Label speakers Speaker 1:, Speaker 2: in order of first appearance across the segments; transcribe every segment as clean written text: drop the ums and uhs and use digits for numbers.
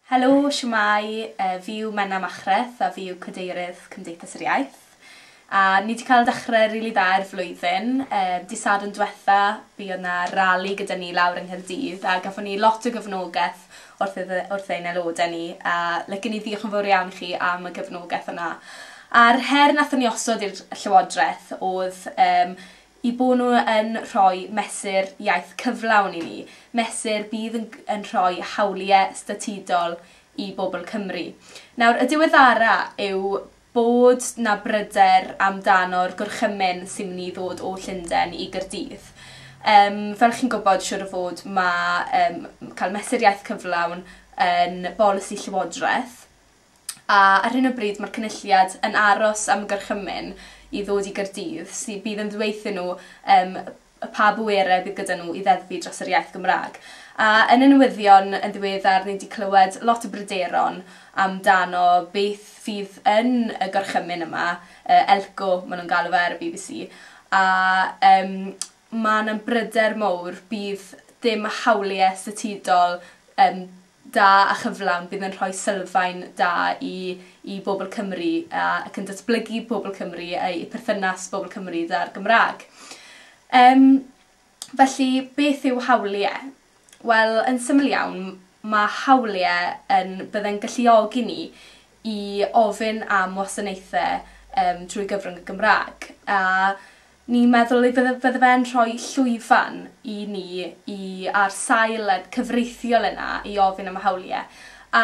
Speaker 1: Helo, shwmae, fi yw Menna Machreth a fi yw Cadeirydd Cymdeithas yr Iaith. A ni 'di cael dechrau rili dda i'r flwyddyn. Dydd Sadwrn diwetha buodd 'na rali gyda ni lawr yng Nghaerdydd a gafon ni lot o gefnogaeth wrth ein aelodau ni a licen i ddiolch yn fawr iawn i chi am y gefnogaeth yna. A'r her nathon ni osod i'r Llywodraeth oedd i bod nhw yn rhoi mesur iaith cyflawn i ni, mesur bydd yn rhoi hawliau statudol i bobl Cymru. Nawr, y diweddara yw bod 'na bryder amdano'r gorchymyn sy'n mynd i ddod o Llundain i Gaerdydd. Fel chi'n gwybod, siŵr o fod, mae cael mesur iaith cyflawn yn bolisi Llywodraeth, a ar hyn o bryd mae'r Cynulliad yn aros am y gorchymyn i ddod i Gaerdydd sydd bydd yn dweud nhw pa bwerau bydd gyda nhw i ddeddfu dros yr iaith Gymraeg. A yn y newyddion yn ddiweddar ni wedi clywed lot o bryderon amdano beth fydd yn y gorchymyn yma, ELCO maen nhw'n galw fe ar y BBC, a mae yna bryder mowr bydd dim hawliau statudol da a chyflawn bydd yn rhoi sylfaen da i bobl Cymru ac yn datblygu pobl Cymru a perthynas bobl Cymru da'r Gymraeg. Felly, beth yw hawliau? Wel, yn syml iawn, mae hawliau yn bydde'n galluogi ni i ofyn am wasanaethau trwy gyfrwng y Gymraeg. A ni'n meddwl y bydde fe'n rhoi llwyfan i ni i ar sail y cyfreithiol yna i ofyn am hawliau. A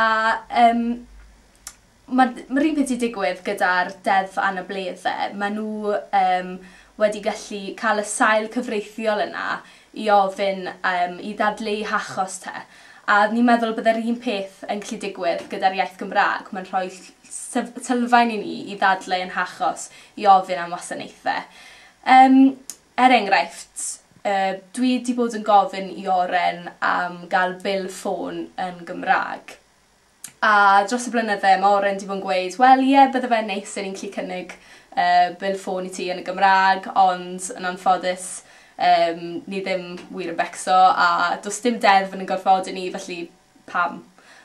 Speaker 1: mae'r un peth 'di digwydd gyda'r deddf anableddau. Maen nhw wedi gallu cael y sail cyfreithiol yna i ofyn i ddadleu hachos te. A ni'n meddwl bydde'r un peth yn gallu digwydd gyda'r iaith Gymraeg. Mae'n rhoi sylfaen i ni i ddadleu yn hachos i ofyn am wasanaethau. Er enghraifft, dwi wedi bod yn gofyn i Oren am gael bil ffôn yn Gymraeg. A dros y blynydde mae Oren wedi bod yn gweud, wel ie, bydde fe'n neis i ni'n gallu cynnig bil ffôn i ti yn y Gymraeg, ond yn anffodus ni ddim wir yn becso a does dim deddf yn gorfodi ni, felly pam?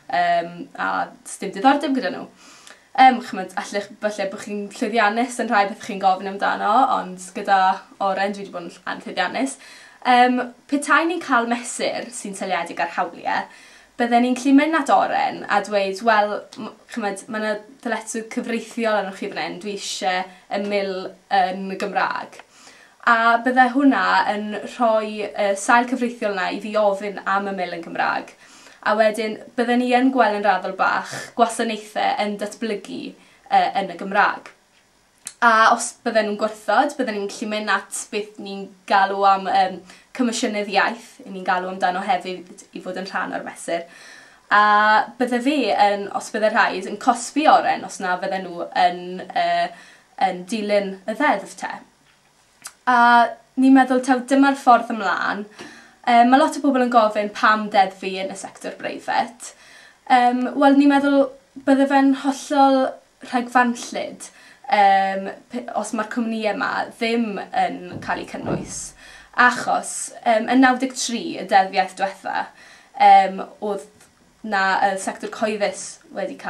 Speaker 1: A does dim diddordeb gyda nhw. Chimod, allech, falle bod chi'n llwyddiannus yn rhai beth chi'n gofyn amdano, ond gyda Oren dwi wedi bod yn anllwyddiannus. Petai ni'n cael mesur sy'n seiliedig ar hawliau, bydden ni'n gallu mynd at Oren a dweud, wel, chimod, mae yna ddyletswydd cyfreithiol arnoch chi fan hyn, dwi eisiau y mil yn Gymraeg. A bydde hwnna yn rhoi sail cyfreithiol yna i fi ofyn am y mil yn Gymraeg. A wedyn, bydden ni yn gweld yn raddol bach gwasanaethau yn datblygu yn y Gymraeg. A os bydden nhw'n gwrthod, bydden ni'n gallu mynd at beth ni'n galw am Comisiynydd Iaith, 'y ni'n galw amdano hefyd i fod yn rhan o'r mesur. A bydde fe, yn, os bydde rhaid, yn cosbi Oren os na fydden nhw yn dilyn y ddeddf te. A ni'n meddwl taw dyma'r ffordd ymlaen. Mae lot o bobl yn gofyn pam deddfu yn y sector breifat. Wel, ni'n meddwl bydde fe'n hollol rhagfarnllyd os mae'r cwmnïau yma ddim yn cael eu cynnwys. Achos yn 93, y deddf iaith diwetha, oedd na y sector cyhoeddus wedi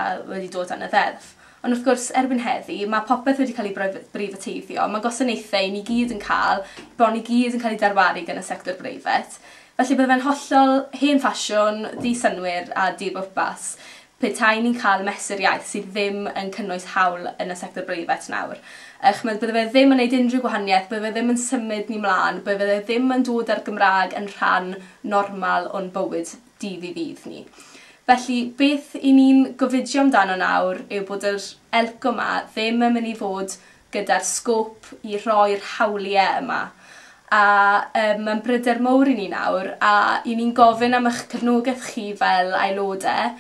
Speaker 1: dod dan y ddeddf. Ond wrth gwrs, erbyn heddi, mae popeth wedi cael ei breifateiddio, mae gwasanaethau ni gyd yn cael, bron i gyd yn cael ei darparu gan y sector breifat. Felly bydde fe'n hollol hen ffasiwn, di-synnwyr a di-bwrpas petai ni'n cael mesur iaith sydd ddim yn cynnwys hawl yn y sector breifat nawr. Chimod, bydde fe ddim yn gwneud unrhyw gwahaniaeth, bydde fe ddim yn symud ni mlaen, bydde fe ddim yn dod â'r Gymraeg yn rhan normal o'n bywyd dydd i ddydd ni. Felly, beth i ni'n gofidio amdano nawr yw bod yr ELCO yma ddim yn mynd i fod gyda'r sgôp i roi'r hawliau yma. A mae'n bryder mowr i ni nawr, a i ni'n gofyn am eich cefnogaeth chi fel aelodau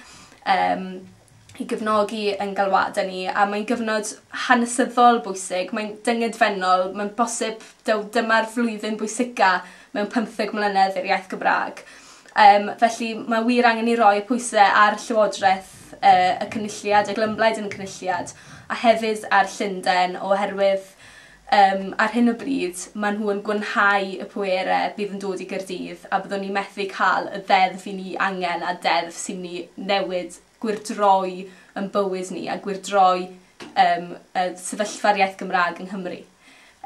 Speaker 1: i gefnogi ein galwadau ni, a mae'n gyfnod hanesyddol bwysig, mae'n dyngedfennol, mae'n bosib dyma'r flwyddyn bwysica mewn 15 mlynedd i'r iaith Gymraeg. Felly mae wir angen i roi y pwysau ar Llywodraeth y Cynulliad, y glymblaid yn y Cynulliad, a hefyd ar Llundain, oherwydd ar hyn o bryd maen nhw yn gwanhau y pwerau bydd yn dod i Gaerdydd, a byddwn ni methu cael y ddeddf i ni angen a deddf sy'n mynd i newid gwyrdroi yn bywyd ni a gwyrdroi y sefyllfa'r iaith Gymraeg yng Nghymru.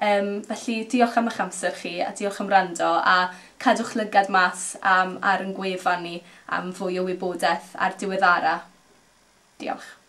Speaker 1: Felly diolch am eich amser chi a diolch am wrando a cadwch lygad mas ar ein gwefan ni am fwy o wybodaeth a'r diweddara. Diolch.